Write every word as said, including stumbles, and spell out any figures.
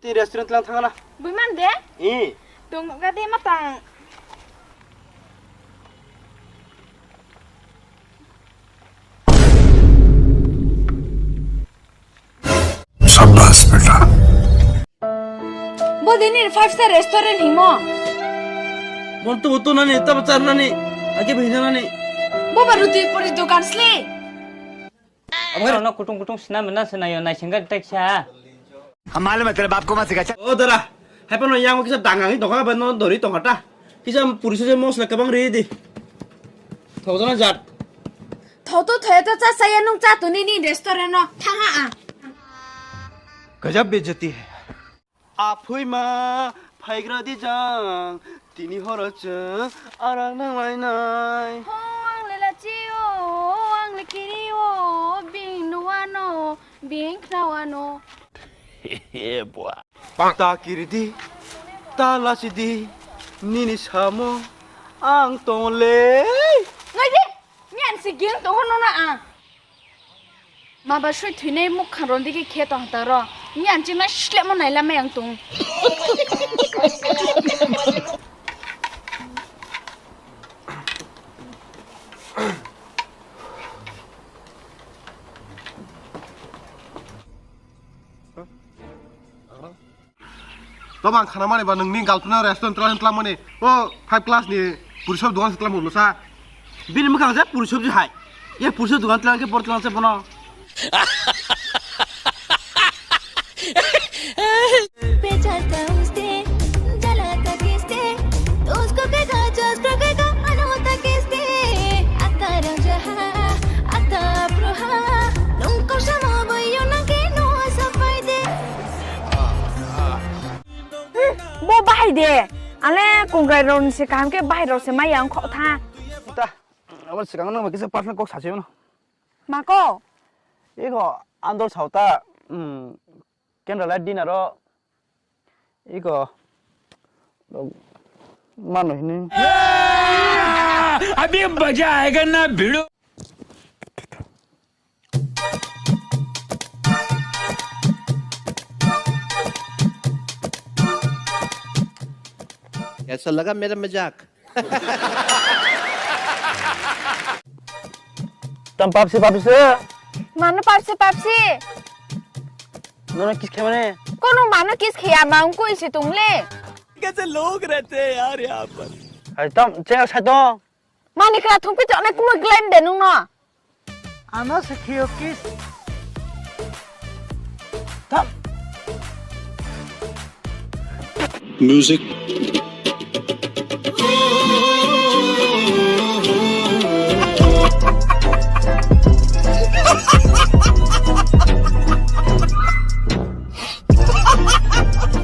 Tei restaurant lang thangna. Bui man de? Eh. Tong ga de matang. Shabash beta. Bo dini five star restaurant himo. Bon tu tu nani, tab char nani, agi bhina nani. Bo ba ruti puri dukan sli. Abo no kutung kutung sina mena sina yo nai singga teksa. Hum malume hai tere baap ko mat sikha. O dara, hai pano yang kisa dangang hi doka ba no dori tong hata. Kisa puri se mosla kabang ri di. Thok jana jat. Thok to thoya to cha saya nung cha to ni ni restaurant no thang ha a. Gajab bejati hai. Aphoi ma phaigra di jang, tini horo chwng arang nang lainai. Ho ang lela chi o, ang le kiri o, bing nuwa no, bing khnawa no. Ta kiri di, ta lachi di, nini samo ang tong le. Ngai di, nyan si ging tong hono na a. Maba sui thuinai mukha rondigi khe tong ta ro. Ni ang chima slemo nai lamai ang tung. Tobang khana mani ba nungni galpuna restaurant tla tla mani. O five class ni puri sob dogan tla mulu sa. Bini mukha je puri sob je hai. Ye puri sob dogan tla ke por tla se bono. पे चढ़ता उसके, जलाता किसके, उसको के गाजा उसको के गा, अनोता किसके, आता रंजहा, आता प्रोहा, nungko sama bayo na ke no sapai de. Bo bahai de. Ale kongrai rok ni se kaham ke bahai rok se maya wng kho tha. Ta, abo swkang nang kisa personal kok sasi mano. Ma ko? Iko andol sauta, hmm, candle light dinner o, iko, mano hini. अभी मजा आएगा ना भिड़ो। कैसा लगा मेरा मजाक? Tam papsi papsi. Mano papsi papsi. Nono kiss khe mane. Kono mano kiss khe ama ungkui si tung le. कैसे लोग रहते हैं यार यहाँ पर। Hai tam che sai to. Mani kra thung pi to ne kumui glem de nung no. Ano se khio kiss. Tam. Music.